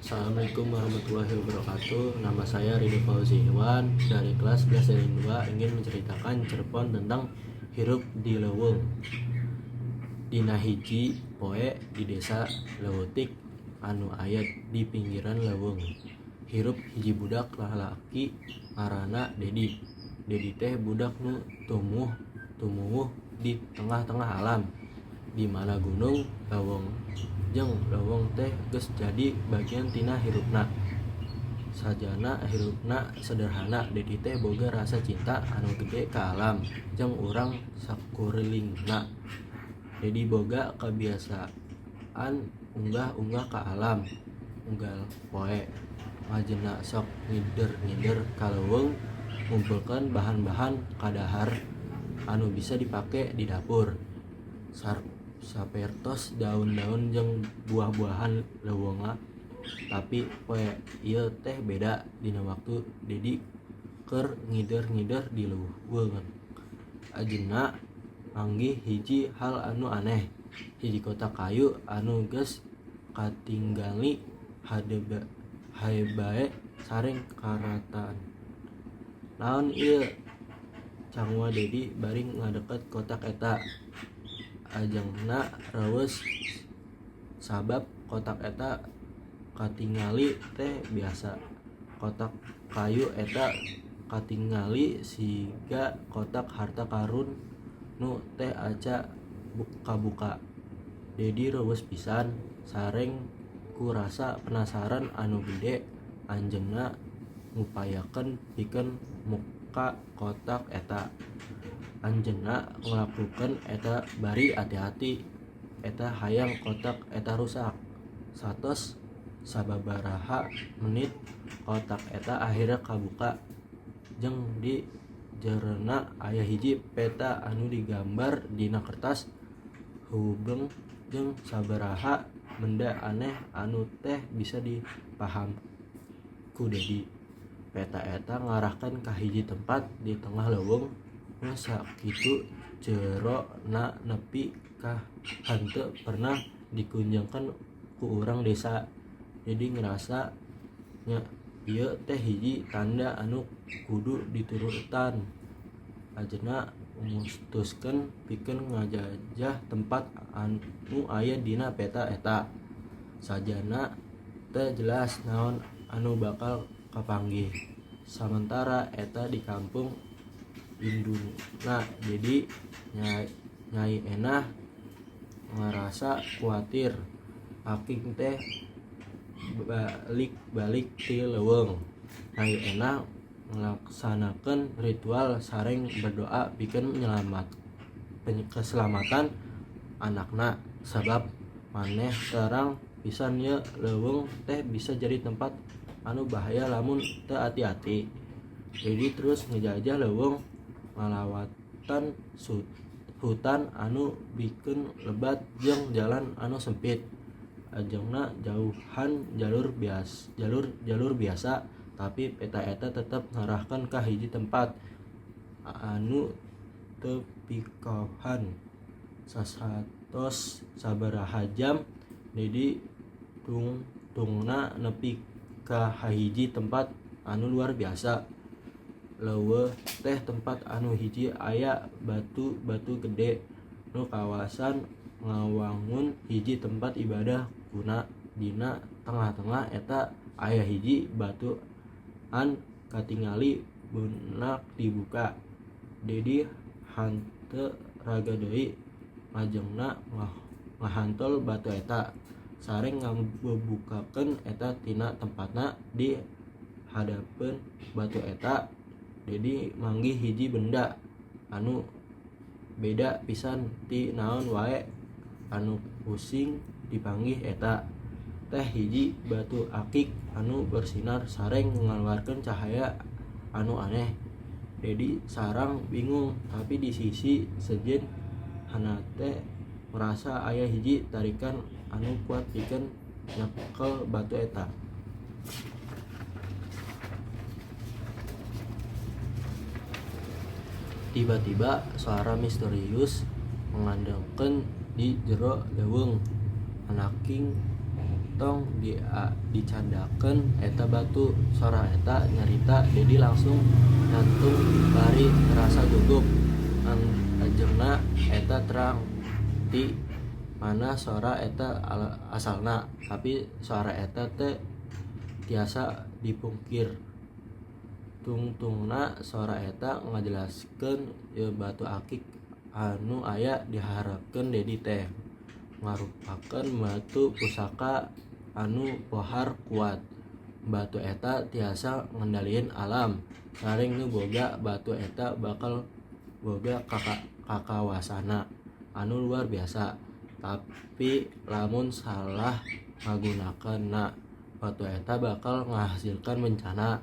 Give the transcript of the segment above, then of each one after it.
Assalamualaikum warahmatullahi wabarakatuh. Nama saya Ridho Fauzi Iwan dari kelas 11 2 ingin menceritakan cerpon tentang hirup di leuweung. Dina hiji poe di desa leutik anu aya di pinggiran leuweung, hirup hiji budak lalaki ngaranna Dedi. Dedi teh budak nu tumuwuh di tengah-tengah alam, di mana gunung, leuweung jeung leuweung teh geus jadi bagian tina hirupna. Sajana hirupna sederhana, Dedi teh boga rasa cinta anu gede ka alam jeung urang sakurilingna. Dedi boga kabiasaan unggah-ungguh ka alam unggal poe. Anjeunna sok ngider-ngider ka leuweung ngumpulkeun bahan-bahan kadahar anu bisa dipake di dapur, sapertos daun-daun jeung buah-buahan leuweung. Tapi poe ieu teh beda. Dina waktu Dedi keur ngider-ngider di leuweung, anjeunna manggih hiji hal anu aneh: hiji kotak kayu anu geus katinggali hade bae sareng karatan. "Naon ieu?" cangua Dedi bari ngadeket kotak eta. Anjeunna reueus sabab kotak eta katingali teu biasa. Kotak kayu eta katingali siga kotak harta karun nu teu acan kabuka. Dedi reueus pisan. Sareng ku rasa penasaran anu gede, anjeunna ngupayakeun pikeun muka kotak eta. Anjeunna ngalakukeun eta bari ati-hati eta hayang kotak eta rusak. Satos sababaraha menit, kotak eta ahirna kabuka jeung di jerona aya hiji peta anu digambar dina kertas heubeung jeung sababaraha benda aneh anu teu bisa dipaham ku Dedi. Peta eta ngarahkeun ka hiji tempat di tengah leuweung nu sakitu jero na nepi ka henteu pernah dikunjung ku urang desa. Dedi ngarasa nya ieu teh hiji tanda anu kudu diturutan. Anjeunna mutuskeun pikeun ngajajah tempat anu aya dina peta eta, sajana teu jelas naon anu bakal kapanggih. Samentara eta di kampung indungna Dedi, Nyai Enah ngarasa kuatir. Aking teu balik-balik ti leuweung. Nyai Enah ngalaksanakeun ritual sareng berdoa pikeun keselamatan anakna, sabab maneh terang pisan yen leuweung teh bisa jadi tempat anu bahaya lamun teu ati-ati. Dedi terus ngajajah leuweung ngalewatan hutan anu bikeun lebat jeung jalan anu sempit. Anjeunna jauhan jalur biasa, tapi peta eta tetep ngarahkeun ka hiji tempat anu teu pikaohan. Satos sabaraha jam, Dedi tungtungna nepi ka hiji tempat anu luar biasa. Leuweung teh tempat anu hiji aya batu-batu gede nu kawasan ngawangun hiji tempat ibadah kuna. Dina tengah-tengah eta aya hiji batu an katingali beunang dibuka. Dedi henteu raga deui, lajengna ngahantol batu eta sareng ngabukakeun eta tina tempatna. Di hadapeun batu eta, Dedi manggih hiji benda anu beda pisan ti naon wae anu using dipanggih. Eta teh hiji batu akik anu bersinar sareng ngaluarkeun cahaya anu aneh. Dedi sarang bingung, tapi di sisi sejen hanate merasa aya hiji tarikan anu kuat pikeun nyekel batu eta. Tiba-tiba suara misterius ngandengkeun di jero leuweung. Anaking Tong dicandakeun eta batu, sora eta nyarita. Dedi langsung nyantung bari ngarasa gugup. Anjeunna eta terang ti mana sora eta asalna, tapi sora eta teu tiasa dipungkir. Tungtungna sora eta ngajelaskeun yen batu akik anu aya dihareupeun Dedi teh ngarupakeun batu pusaka anu pohar kuat. Batu eta tiasa ngendalian alam. Saring nu boga batu eta bakal boga kakawasana anu luar biasa, tapi lamun salah ngagunakeunna, batu eta bakal ngahasilkeun bencana.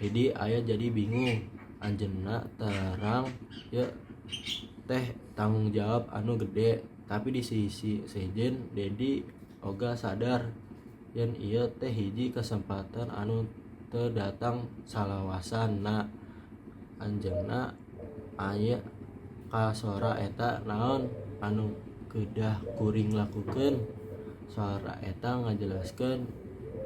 Dedi aya jadi bingung. Anjeunna terang ieu teh tanggung jawab anu gede, tapi di sisi sejen Dedi oge sadar yen ieu teh hiji kasempatan anu teu datang salawasna. Anjeunna aya ka sora eta, "Naon anu kedah kuring lakukeun?" Sora eta ngajelaskeun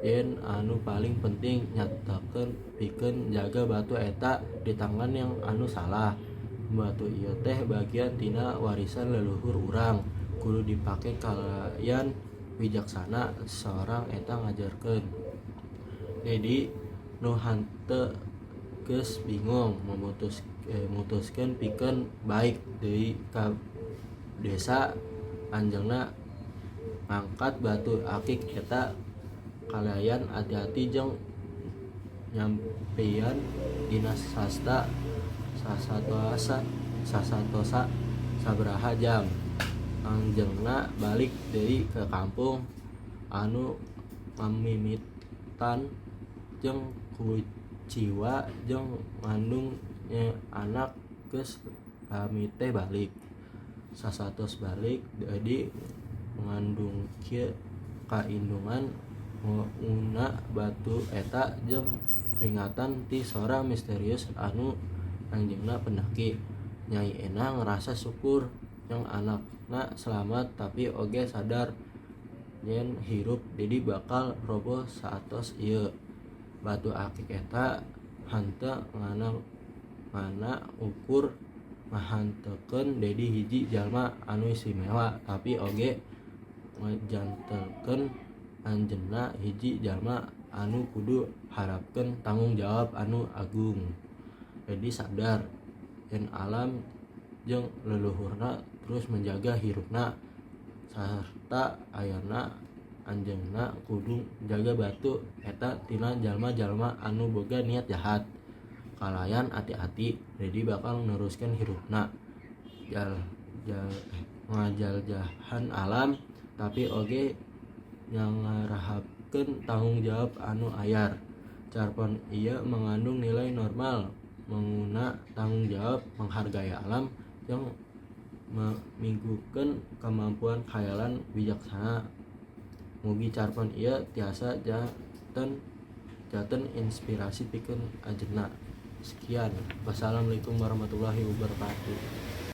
yen anu paling penting nyatakeun pikeun jaga batu eta di tangan yang anu salah. "Batu ieu teh bagian tina warisan leluhur urang, kudu dipake kalayan wijaksana," sora eta ngajarkeun. Dedi nu henteu geus bingung mutuskeun pikeun balik deui ka desa. Anjeunna ngangkat batu akik eta kalayan ati-ati jeung nyampeyan dina sasta sasatosa sabaraha jam. Anjeunna balik deui ka kampung anu ngamimitan jeung kuciwa jeung ngandung anak geus lami teu balik. Sasatos balik, Dedi ngandung kieu kaindungan nguna batu eta jeung peringatan ti sora misterius anu anjeunna pendaki. Nyai Enah ngarasa syukur jeung anakna slamet, tapi oge sadar yen hirup Dedi bakal roboh saatos ieu. Batu akik eta henteu ngana ukur ngahantekeun Dedi hiji jalma anu istimewa, tapi oge ngajantenkeun anjeunna hiji jalma anu kudu hadapkeun tanggung jawab anu agung. Dedi sadar yen alam jeung leluhurna terus menjaga hirupna sarta ayana anjeunna kudu jaga batu eta tina jalma-jalma anu boga niat jahat. Kalayan ati-ati, Dedi bakal neruskeun hirupna ngajaljahan alam, tapi oge nyangarahapkeun tanggung jawab anu ayar. Carpon ieu mangandung nilai moral manguna tanggung jawab, manghargai alam, jeung migukeun kamampuan khayalan wijaksana. Mugi carpon ieu tiasa janten inspirasi pikeun anjeunna. Sekian, wassalamualaikum warahmatullahi wabarakatuh.